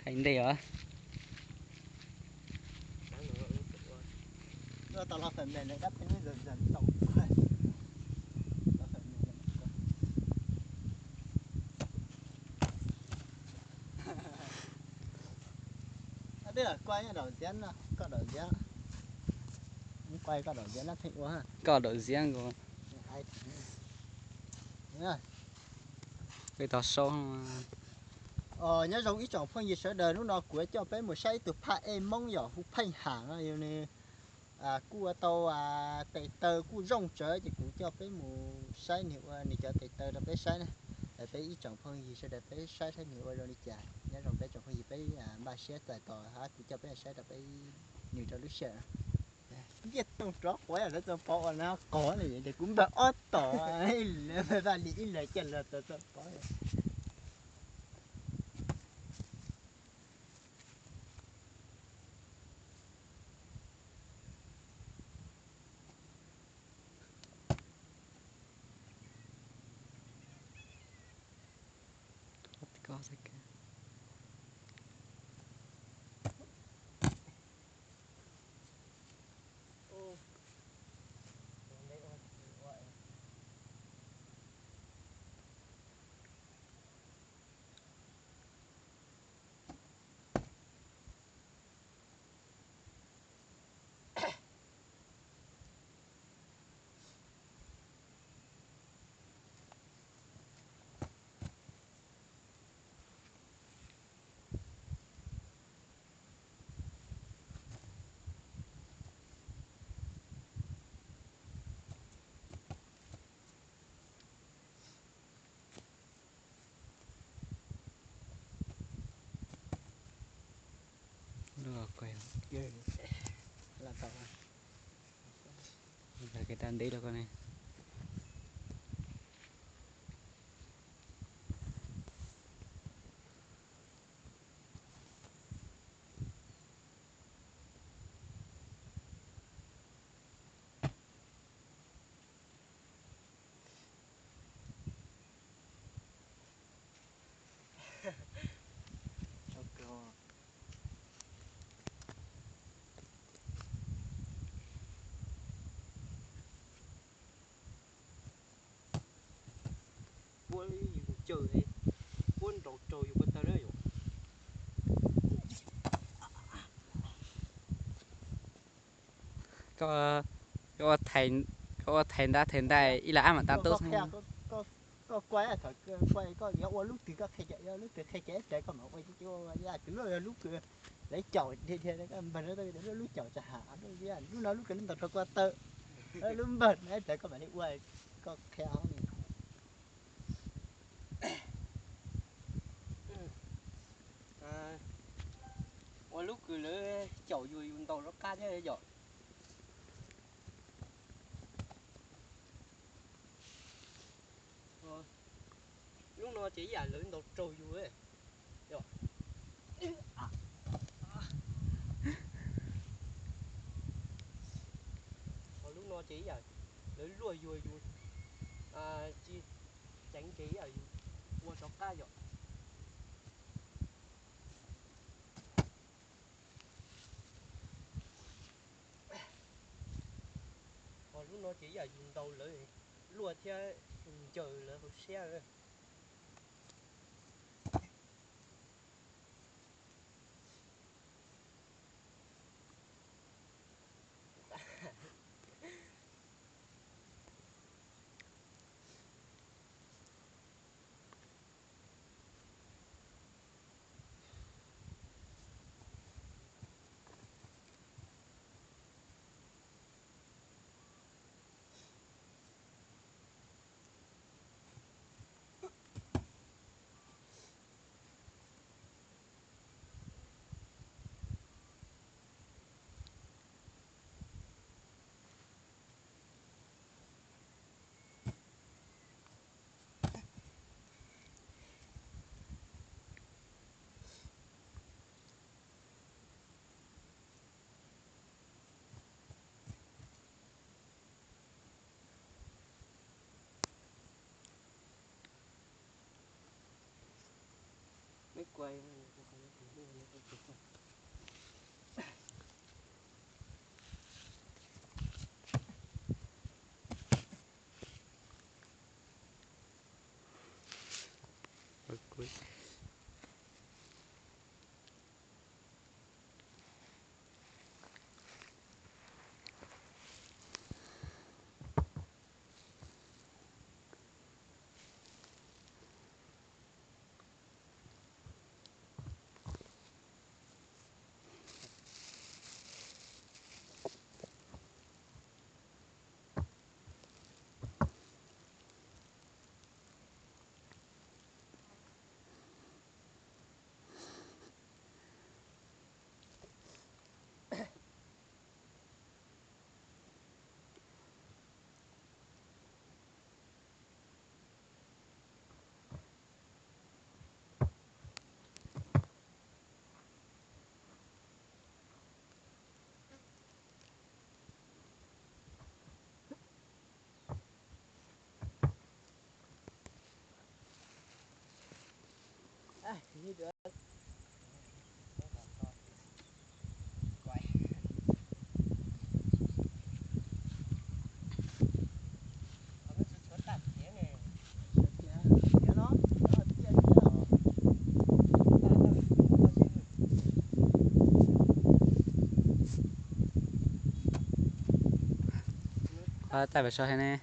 Hais ntej os. Ua tau los fem mem na, kab pheej zam zam tau. Twb lam kuaj nyob daum ziab no, koj daum ziab. Kuaj koj daum ziab na pheej ua. Koj daum ziab nkaus. Peb tau saub. Nyob zoo ib tsoom phooj ywg sawv daws, hnub no kuv yuav coj peb mus saib ib tug phaj ej Hmoob yom, hu Pheej Ham no, yog nws kuj ua tau tes taw kuj zoo tsawv, ces kuv coj peb mus saib nws ua nws cov tes taw rau peb saib na. Peb ib tsoom phooj ywg sawv daws peb saib saib nws ua zoo li cas. Nyob zoo peb tsoom phooj ywg, peb npaj siab txais tos hab kuv coj peb saib rau peb nws rau lub sij hawm. Ntiaj teb rov quav lawv txog pov uas no qov li ces kuv npawg ob tom, lawv npawg Vaj Lis ib leeg coj los txog pov. Kev tau ntev los ko ne. Puab yus caws, puab nraus raug yus ko taw na yom. Koj ua thaiv nrab thaiv ntais ib las ab mam tau tub. Koj kuaj thaum kuaj koj yuav ua lub twg koj qhia, lub twg qhia kev ib pliag koj mam ua, ib pliag lub kws lawv caum dhia dhia, lub caum tsa ham, lub no lub kws lub ntaus raug ko taw, lub npawg no ib pliag koj mam li ua, koj qhia. Ua lub kws lawv caum yus yus ntaus rov qab thiab yom. Lub no ces ib yam lawv ntaus raug yus. Ho lub no ces ib yam lawv luaj yuag yus, tsis ceev nres ib yam yus ua rov qab yom. Ho lub no ces ib yam yus ntaus lawv luaj thiab ncaws lawv hauv siab. Meb kuaj, kuv qhov no tus hu ua Qhov taij pem so he ne.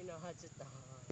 Ib no haj tsis tau.